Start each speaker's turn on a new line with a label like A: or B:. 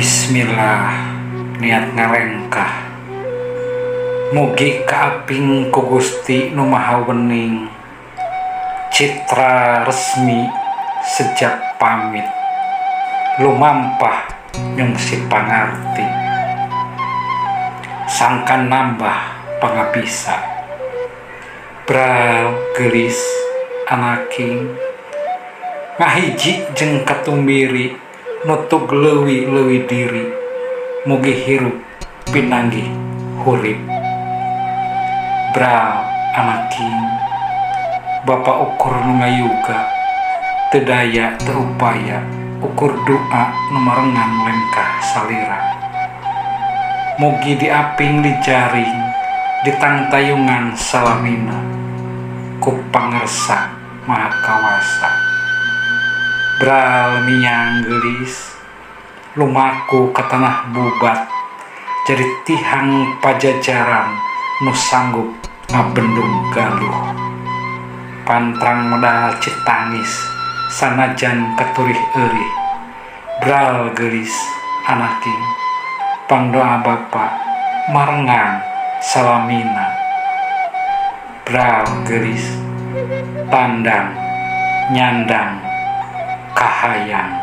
A: Bismillah niat ngarengkah Mugi kaaping ku Gusti Nu Maha Wening Citra resmi sejak pamit lumampah nyungsi pangarti sangkan nambah pangabisa Bral geulis anaking ngahiji jeung katumbiri nutug leuwi-leuwi diri mugi hirup pinanggih hurip Bral anaking Bapa ukur nu ngayuga teu daya teu upaya ukur doa nu marengan lengkah salira mugi diaping dijaring ditangtayungan salamina ku Pangersa Maha Kawasa Bral miang geulis lumaku ka tanah Bubat jadi tihang pajajaran nu sanggup ngabendung galuh pantrang medal Citangis sanajan katurih eurih Bral geulis anaking pangdoa Bapa marengan salamina Bral geulis tandang nyandang kahayang.